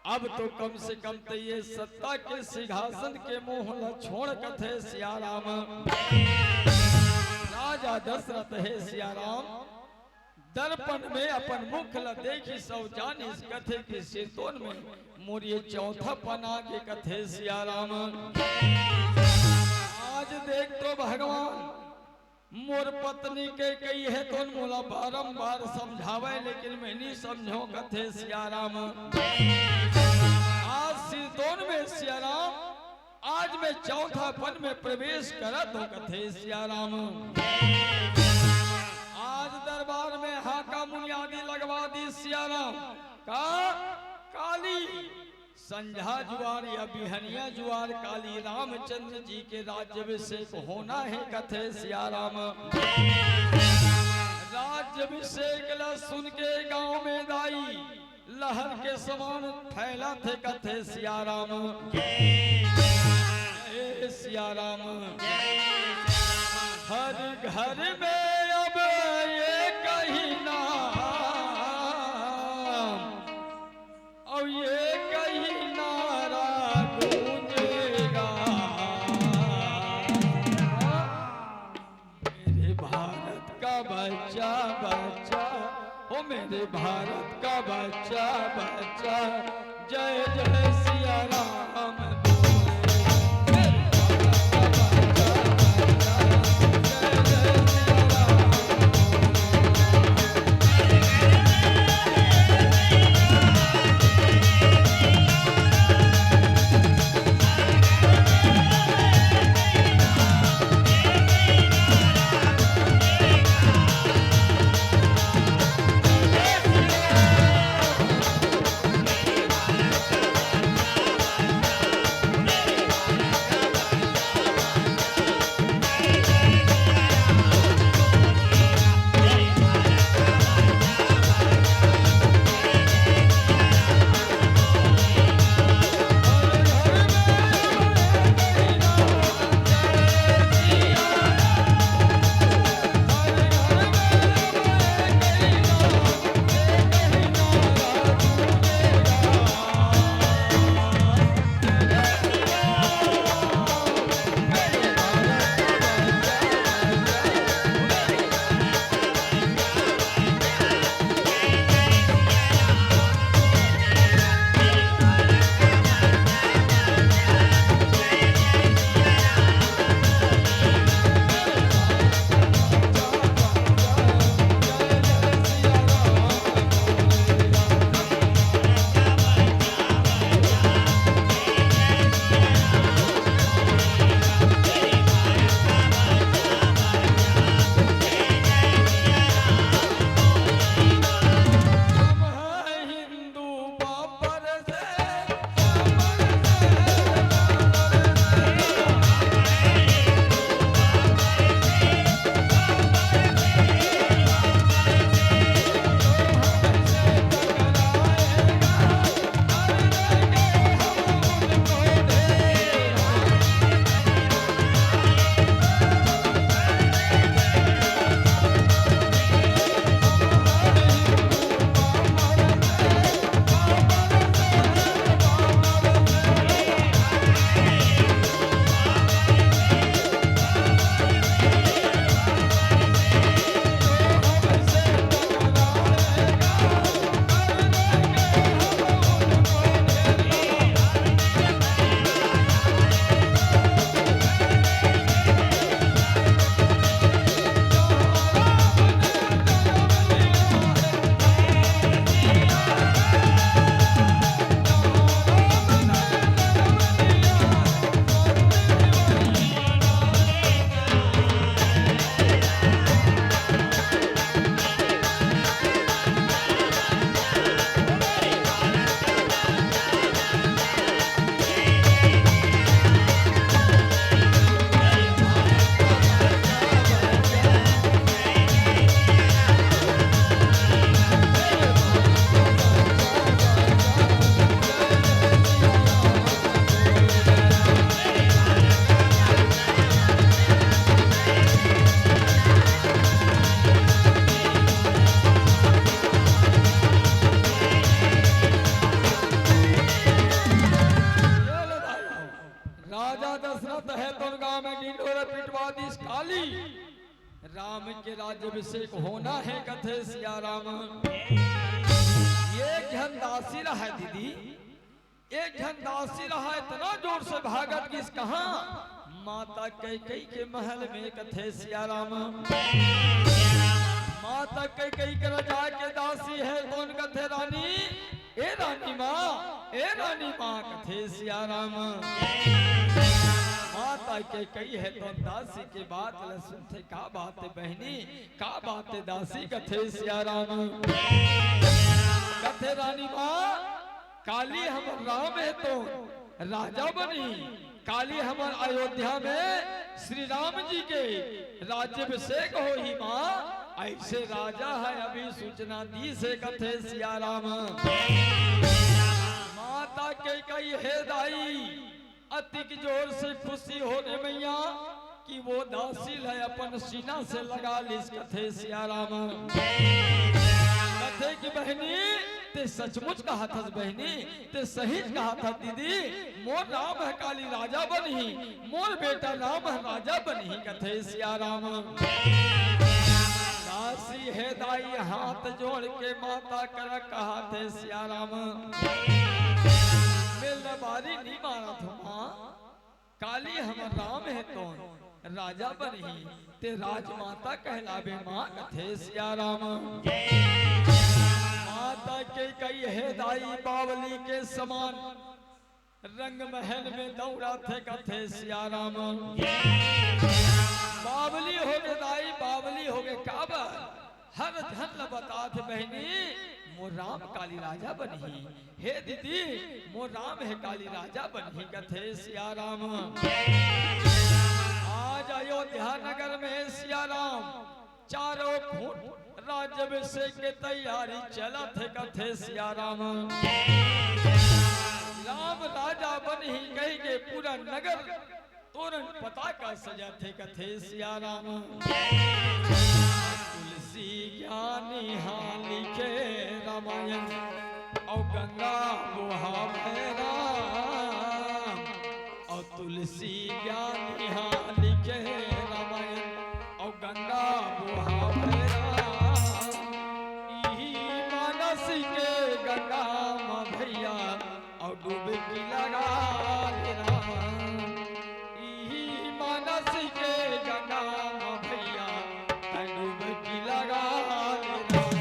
अब तो कम से कम ते ये सत्ता के सिंहासन के मोह ल छोड़ कथे सिया राम। राजा दशरथ हे सिया राम, दर्पण में अपन मुख ल देखिस अउ जानिस कथे कि सिरतोन में मोर ये चौथापन आगे कथे सिया राम। आज देख तो भगवान मोर पत्नी कैकई हे तोन मोला बारंबार समझावे लेकिन मैं नहीं समझों कथे सिया राम। आज सिरतोन में सिया राम आज मैं चौथापन में प्रवेश करत हूँ कथे सिया राम। आज दरबार में हाका मुनियादी लगवा दी सिया राम। का काली संझा जुआर या बिहनिया जुआर काली रामचंद्र जी के राज्याभिषेक होना हे कथे सिया राम। राज्याभिषेक ला सुन के गांव में दाई लहर के समान फैलथे कथे सिया राम। हे सिया राम, हर घर में अब ये कही नाम, अउ ये कही नारा गूंजेगा। मेरे भारत का बच्चा बच्चा, ओ मेरे भारत का बच्चा बच्चा, जय जय सिया राम। राम के राज्याभिषेक होना हे कथे सिया राम। एक झन दासी रहय दीदी, एक झन दासी रहय, इतना जोर से भागत गिस कहाँ? माता कैकेयी के महल में कथे सिया राम। माता कैकेयी के रजाय के दासी हे, तोन कथे रानी, ए रानी माँ, ए रानी माँ, कथे सिया राम। माता कैकेयी हे तोन दासी के बात ल सुनथे, का बात हे बहिनी, का बात हे दासी, कथे सिया राम। कथे रानी माँ, काली हमर राम हे तोन राजा बनही, काली हमर अयोध्या में श्री राम जी के राज्याभिषेक होही माँ, अइसे राजा ह अभी सूचना दीस हे कथे सिया राम। माता कैकेयी हे दाई, अतिक जोर से खुशी होगे मइया कि वो दासी ल अपन सीना से लगा लिस कथे सिया राम। कथे कि बहिनी, तें सचमुच कहत हस बहिनी, तें सहीच कहत हस दीदी, मोर राम ह काली राजा बनही, मोर बेटा राम ह राजा बनही कथे सिया राम। दासी हे दाई हाथ जोड़ के माता करा कहत हे सिया राम। मैं लबारी नइ मारत हँव माँ, काली हमर राम हे तोन राजा बनही, तें राजमाता कहलाबे माँ कथे सिया राम। माता कैकेयी हे दाई बावली के समान रंग महल में दौड़त हे कथे सिया राम। बावली होगे दाई, बावली होगे काबर? हर झन ल बतात हे बहिनी, मोर राम काली राजा बनही। हे दीदी, मोर राम ह काली राजा बनही कथे सिया राम। आज अयोध्या नगर में सिया राम चारों खूंट राज्याभिषेक के तैयारी चलत हे कथे सिया राम। राम राजा बनही कहिके पूरा नगर तोरण पताका सजाथे कथे सिया राम। तुलसी ज्ञानी हा लिखे रामायण अउ गंगा बोहावे राम। अउ तुलसी ज्ञानी हा लिखे रामायण अउ गंगा बोहावे राम। इही मानस के गंगा म भैया अउ डुबकी लगा ले राम। इही मानस के गंगा म भैया, तैं डुबकी लगा ले राम।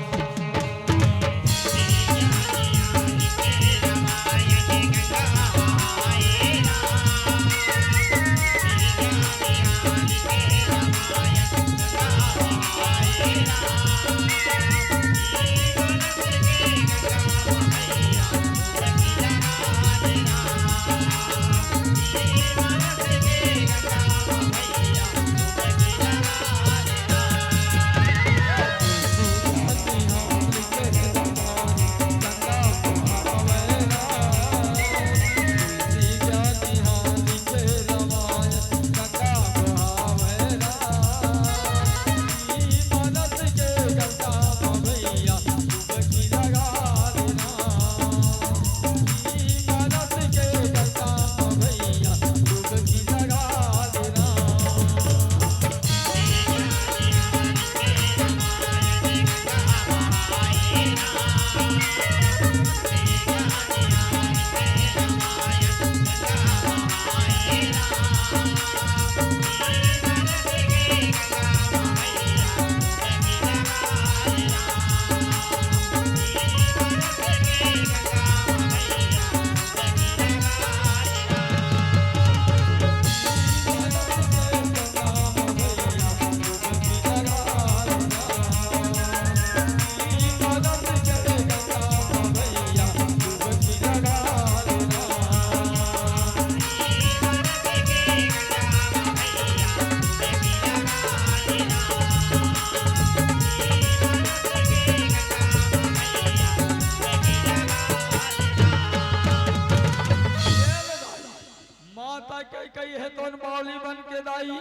माता कैकेयी हे तोन बावली बन के दाई,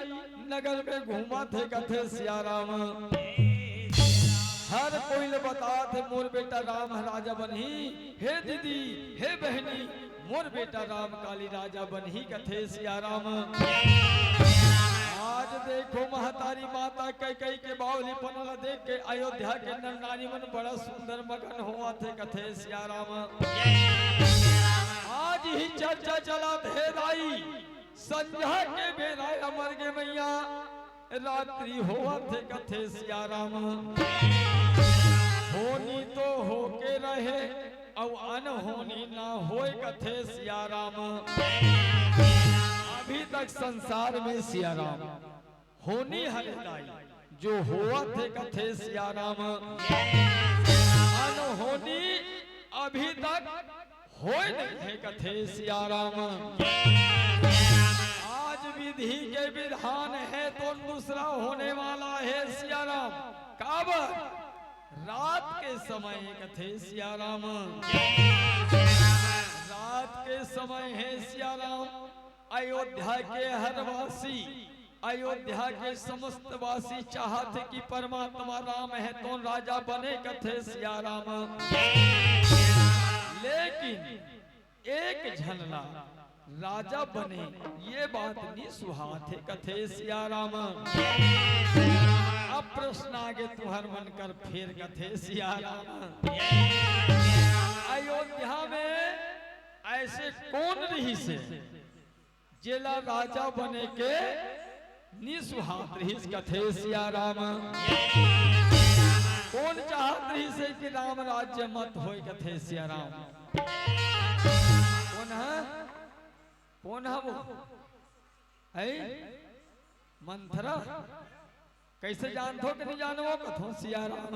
नगर में घूमत हे कथे सिया राम। हर कोई ल बतात हे मोर बेटा राम ह राजा बनही। हे दीदी, हे बहिनी, मोर बेटा राम काली राजा बनही कथे सिया राम। आज देखो महतारी माता कैकई के बावलीपन ला देख के अयोध्या के नर नारी मन बड़ा सुंदर मगन होवत हे कथे सिया राम। आज ही चर्चा चलत हे दाई, संझा के बेरा अमर के मैया रात्रि होवत हे कथे सिया राम। होनी तो होके रहे, अउ अनहोनी ना होय कथे सिया राम। अभी तक संसार में सिया राम होनी हरे दाई, जो होवत हे कथे सिया राम। अनहोनी अभी तक होय नहीं हे कथे सिया राम। आज विधि के विधान हे तो दूसरा होने वाला हे सिया राम। काबर? रात के समय कथे सिया राम। रात के समय हे सिया राम। अयोध्या के हर वासी, अयोध्या के समस्त वासी चाहत हे कि परमात्मा राम हे तो राजा बने कथे सिया राम। लेकिन एक झन ला राजा बने ये बात नी सुहात हे कथे सिया राम। अब प्रश्न आगे तुहर मन कर फेर कथे सिया राम। अयोध्या में ऐसे कोन रहिस हे जेला राजा बने के नी सुहात रहिस कथे सिया राम। कोन चाहत रहिस हे कि राम राज्य मत होय कथे सिया राम। कोन हे? कोन हे वो? हे मंथरा। कैसे जानथो कि नहीं जानवो कथो सिया राम।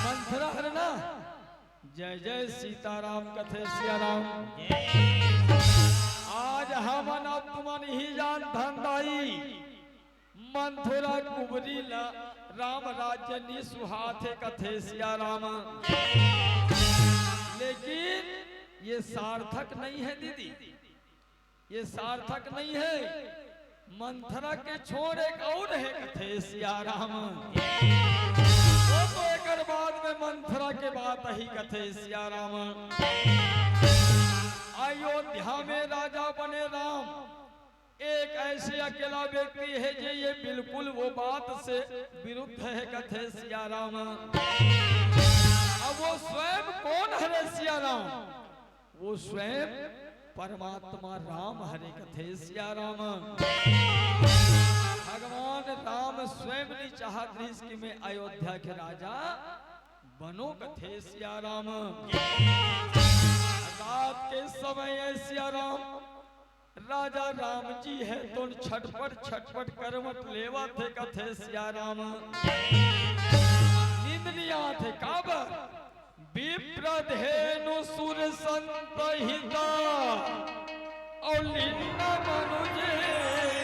मंथरा हरे ना। जय जय सीताराम कथे सिया राम। आज हमन अब तुमन ही जानथन दाई, मंथरा कुबरी ला राम राज्य नी सुहात हे कथे सिया राम। लेकिन ये सार्थक नहीं हे दीदी, ये सार्थक नहीं हे। मंथरा के छोर एक अउ हे कथे सिया राम। वो तो एकर बाद में मंथरा के बात ही कथे सिया राम। अयोध्या में राजा बने राम, एक ऐसे अकेला व्यक्ति हे जे ये बिल्कुल वो बात से विरुद्ध हे कथे सिया राम। अब वो स्वयं कोन हरे सिया राम? वो स्वयं परमात्मा राम हरे कथे सिया राम। भगवान राम स्वयं नी चाहत रहिस कि मैं अयोध्या के राजा बनो कथे सिया राम। रात के समय हे सिया राम, राजा राम जी हे तो छटपट छटपट करवट लेवत हे कथे सिया राम। नींद नी आत हे काबर? विप्र धेनु सुर संत हिता, अउ लीन मनुज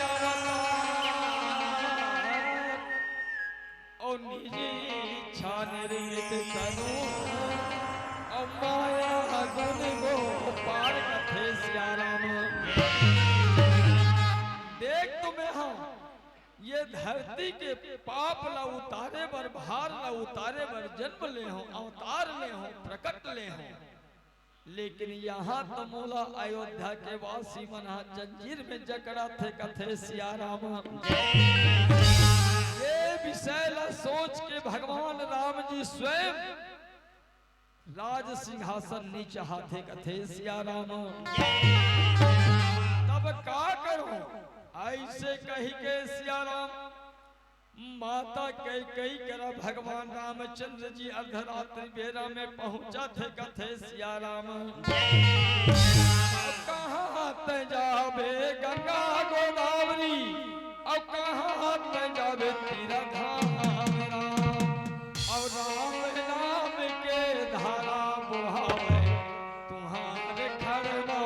अवतार। अउ निज इच्छा निर्मित तनु, अउ माया गुण को पार कथे सिया राम। देख तुम्हें हम ये धरती के पाप ला उतारे बर, भार ला उतारे बर जन्म ले हों, अवतार ले हों, प्रकट ले हों। लेकिन यहाँ तो मोला अयोध्या के वासी मन ह जंजीर में जकड़त हे कथे सिया राम। ये विषय ला सोच के भगवान राम जी स्वयं राज सिंहासन नी चाहत हे कथे सिया राम। तब का करूं? ऐसे कही के सिया राम माता कैकई करा भगवान रामचंद्र जी अर्धरात्रि बेरा में पहुंचत हे कथे सिया राम। अब कहाँ तैं जाबे गंगा गोदावरी, अब कहाँ तैं जाबे तीर धाम राम। अब राम नाम के धारा बोहावे तुम्हारे घर में।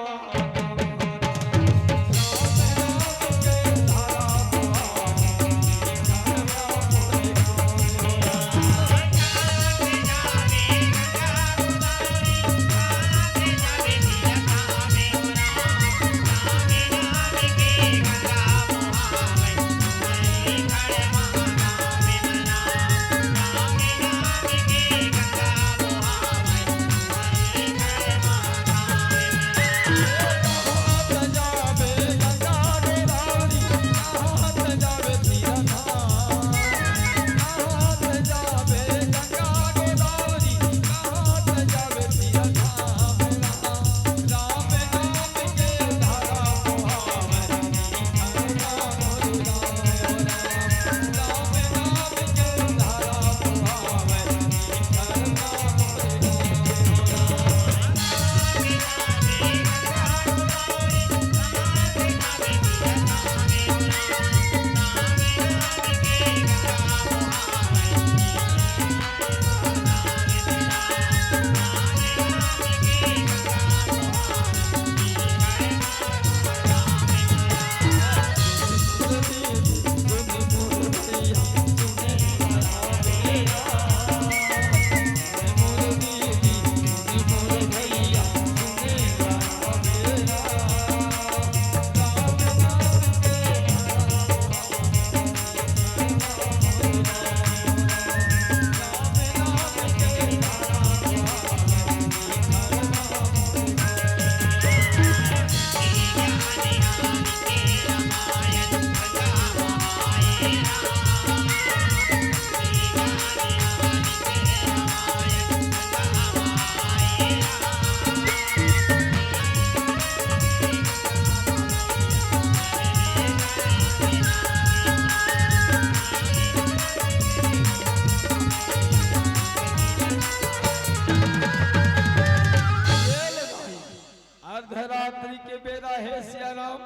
अर्धरात्रि के बेरा हे सिया राम,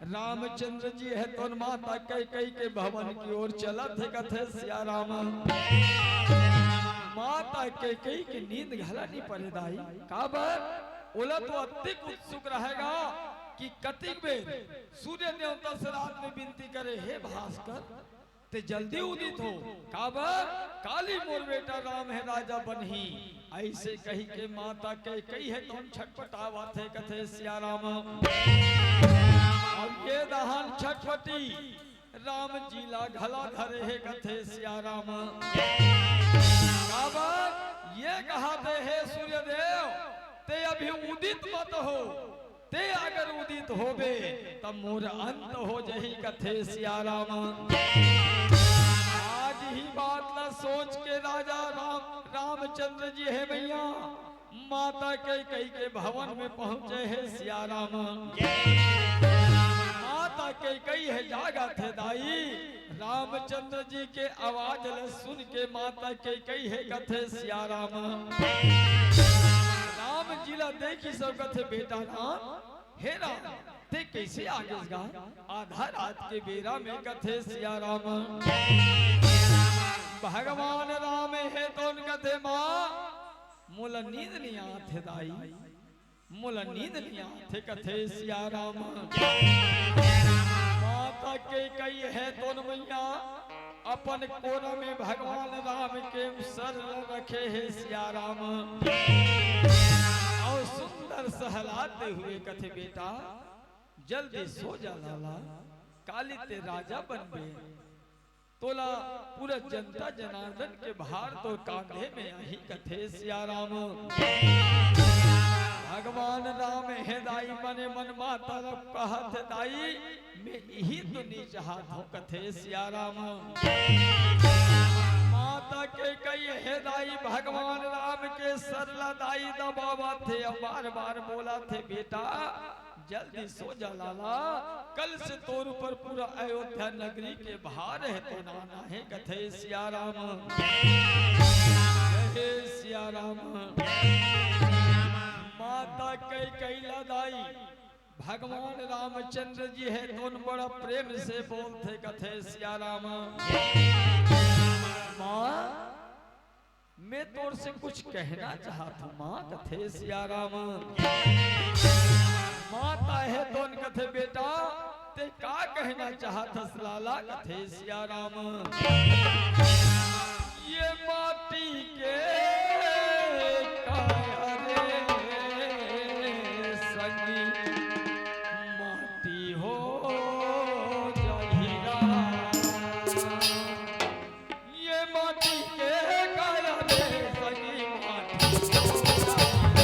रामचंद्र जी हे तोन माता कैकई के भवन की ओर चलत हे कथे सिया राम। माता कैकई के नींद घला नी परे दाई, काबर? ओला तो अतिक उत्सुक रहेगा कि कतिक बेर सूर्य देवता से रात में विनती करे, हे भास्कर, ते जल्दी उदित हो, काबर काली मोर बेटा राम हे राजा बनही। अइसे कही के माता कैकई हे तोन छटपटावत हे कथे सिया राम। अउ ये दहान छटपटी राम जी ला घला धरे हे कथे सिया राम। काबर ये कहाथे हे सूर्यदेव, ते अभी उदित मत हो, ते अगर उदित होबे, त मोर अंत हो जही कथे सिया राम। आज ही बात ला सोच के राजा राम, रामचंद्र जी हे मैया, माता कैकई के भवन में पहुंचे हे सिया राम। माता कैकई हे जागत हे दाई, रामचंद्र जी के आवाज ल सुन के माता कैकई हे कथे सिया राम। राम जी ला देखी सब कथे, बेटा राम, हे राम, ते कैसे आ गेस गा? आधा रात के बेरा में कथे सिया राम। भगवान राम हे तोन कथे माँ, मोला नींद नहीं आत हे दाई, मोला नींद नहीं आथे कथे सिया राम। माता कैकई हे तोन मैया अपन कोरा में भगवान राम के सर रखे हे सिया राम। अउ सुंदर सहलाते हुए कथे, बेटा जल्दी सो जा लाला, काली ते राजा बनबे। तोला पूरा जनता जनार्दन के भार तोर कांधे में आही कथे सिया राम। भगवान राम हे दाई मने मन माता ला कहत हे, दाई मैं इही तो नी चाहत हूँ कथे सिया राम। माता कैकई हे दाई भगवान राम के सर ला दाई दबावत हे, बार बार बोलत हे, बेटा जल्दी सो जा लाला, कल से तोर ऊपर पूरा अयोध्या नगरी के भार हे तोन आना हे कथे सिया राम। हे सिया राम। माता कैकई ला दाई भगवान रामचंद्र जी हे तोन बड़ा प्रेम से बोलथे कथे सिया राम। माँ मैं तोर से कुछ कहना चाहत हूँ माँ कथे सिया राम। माता हे तोन कथे, बेटा ते का कहना चाहत हस लाला कथे सिया राम। ये माटी के काया रे संगी, माटी हो जाही राम। ये माटी के काया रे संगी, माटी हो जाही।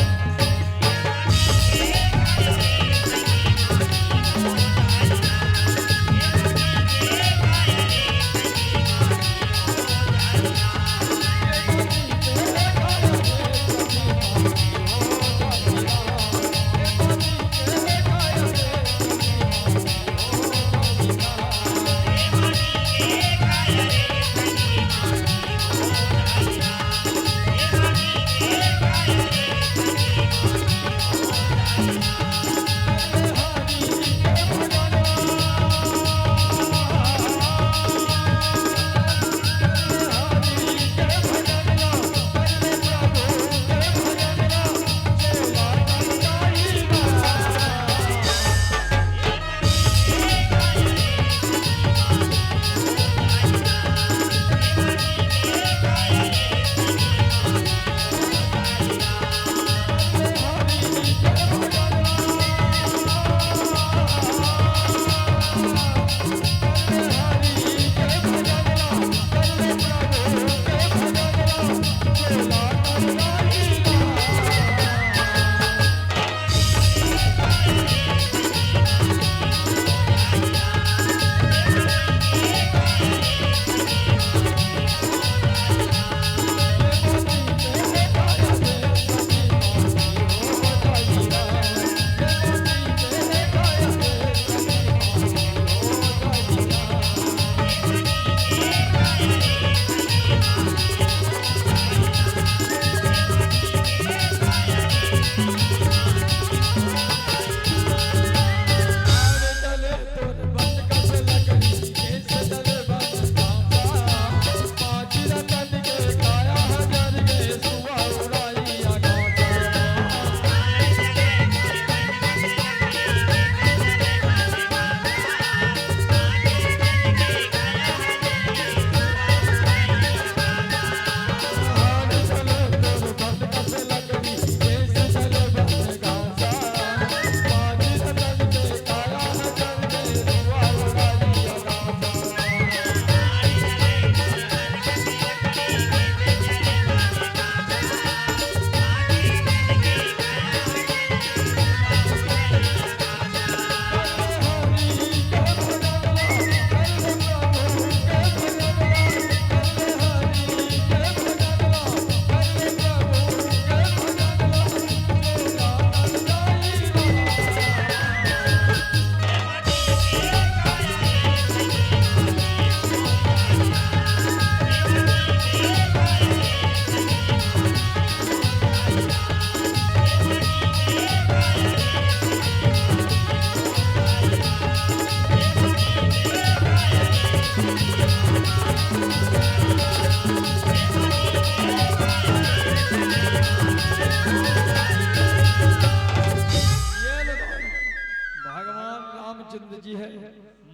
जी हे,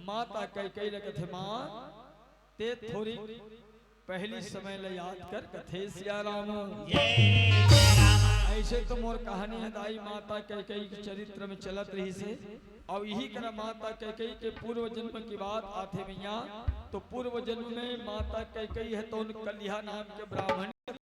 माता कैकेयी ल कथे, माँ, तें थोरी पहिली समय ल याद कर, कथे सिया राम। अइसे तो मोर कहानी हे दाई, माता कैकेयी के चरित्र में चलत रहिस हे। अउ इही करा माता कैकेयी के पूर्व जन्म के बात आथे भैया। तो पूर्व जन्म में माता कैकेयी हे तो उन कलिहा नाम के ब्राह्मण